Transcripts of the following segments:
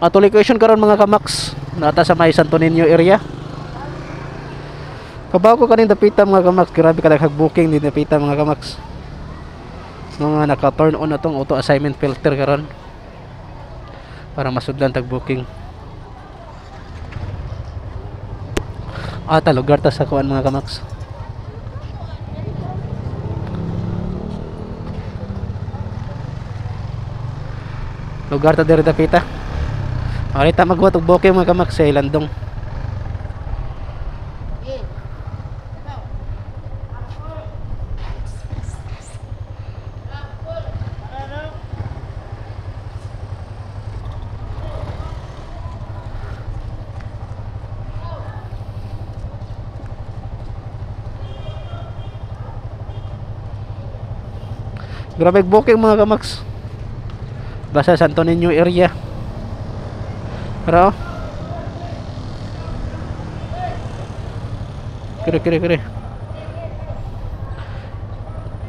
Ato location karon mga kamaks, nata sa may Santo Niño area. Kabago kaning dapita mga kamaks, grabe ka daghang booking ni dapita mga kamaks. Mga naka-turn on na tong auto assignment filter karon para masudlan tag booking. Ata lugar ta sa kuan mga kamaks. Lugar ta diri dapita. Arita magbuhat og booking mga kamaks sa Landong. Grabe booking mga kamaks. Basta Santo Niño area. Pero kere kere kere.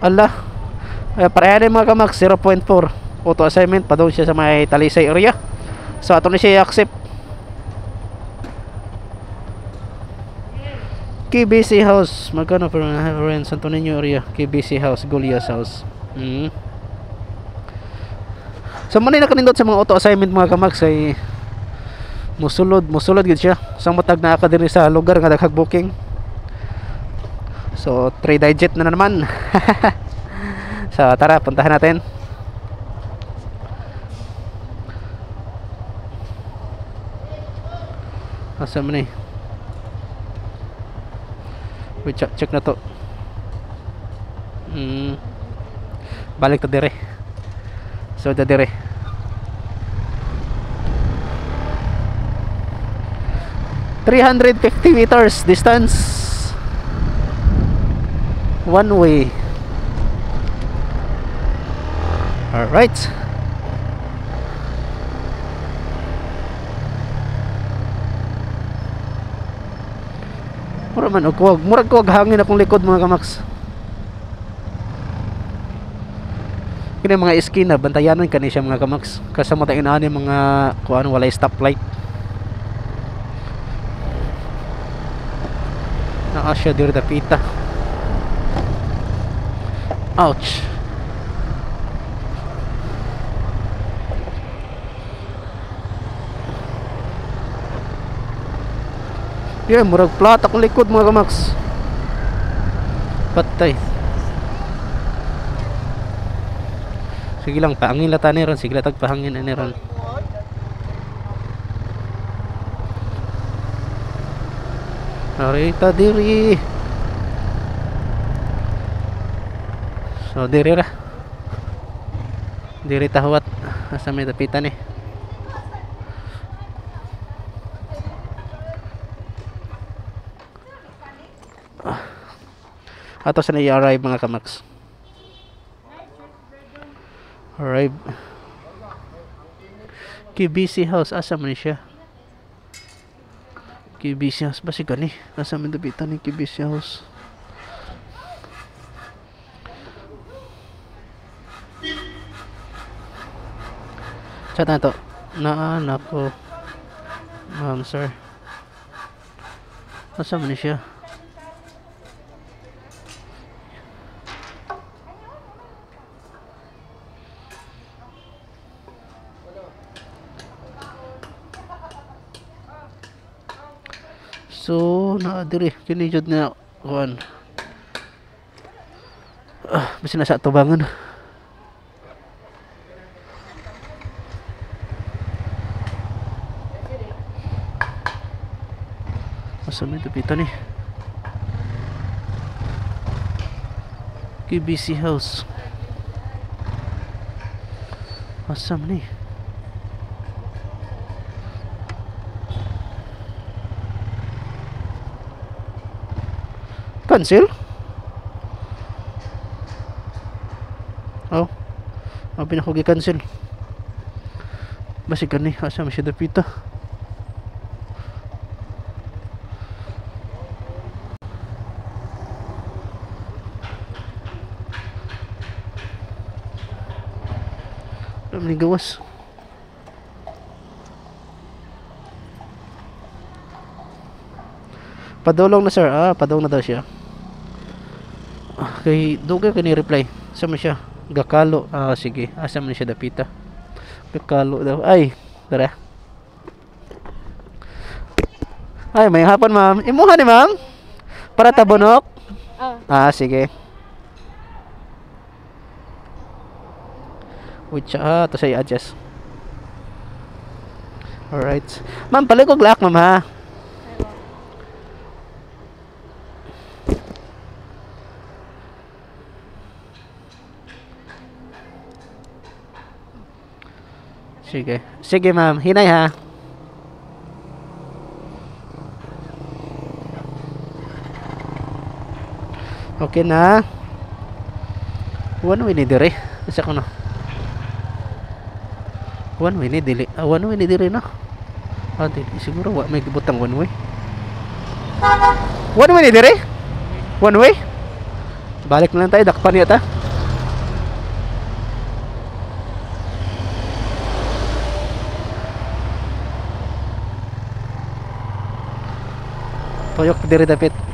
Allah. Ay, pareha din mga kamaks, 0.4 auto assignment pa daw siya sa may Talisay area. So ato na siya i-accept. KBC House, magkano per rent Santo Niño area? KBC House, Goliath House. So man nakanindot sa mga auto assignment mga kamaks ay musulod gid siya. Sa matag naa ka diri sa lugar nga daghang booking. So 3 digit na naman. So tara, puntahan natin. Asa man ni? Wait, check na to. Balik to dire. So da dire. 350 meters distance, one way. All right. Mura man og kuwag, murag kuwag hangin akong likod mga kamaks. Kini mga iskina bantayanan kani siya mga kamaks. Kasi mo tayo inaani mga kuan walay stoplight. Naa siya diri dapita. Ouch. Yeah, murag plat akong likod mga kamaks. Patay. Sige lang, paangin lata ni ron. Sige latag pahangin ani ron. Arita diri. So diri ra. Diri tahuwat. Asa may dapitan eh. Ato sa na-arrive mga kamaks. Arrive. KBC House, asa man siya? KBC House ba si gani? Asa man dapitan ni KBC House? Chat na to. Naa nako. Ma'am sir. Asa man siya? So naa diri kini jud na kuan. Bisan na sa tubangan. Asa may dapitan ni? KBC House. Asa man ni? Cancel? Oh, abi na ko gi-cancel. Basi gani asa man siya dapita. Wala man gawas. Padulong na, sir. Ah, padulong na daw siya. Okay, dugay ko ni reply. Sa man siya? Gakalo. Ah, sige. Asa man siya dapita? Gakalo daw. Ay, tara. Ay, may hapon, ma'am. Imuha ni ma'am? Para tabunok? Ah. Ah, sige. Wait siya. Ah, ito siya i-adjust. Alright. Ma'am, palikog lak, ma'am, ha? Sige. Sige, ma'am. Hinay, ha? Okay na. One way ni dire. Isa ko na. One way ni dili. Ah, one way ni dire no. Ah, dili. Siguro wa may gibutang one way. One way ni dire? One way? Balik na lang tayo. Dakpan niya ta. Tuyok dire dapit.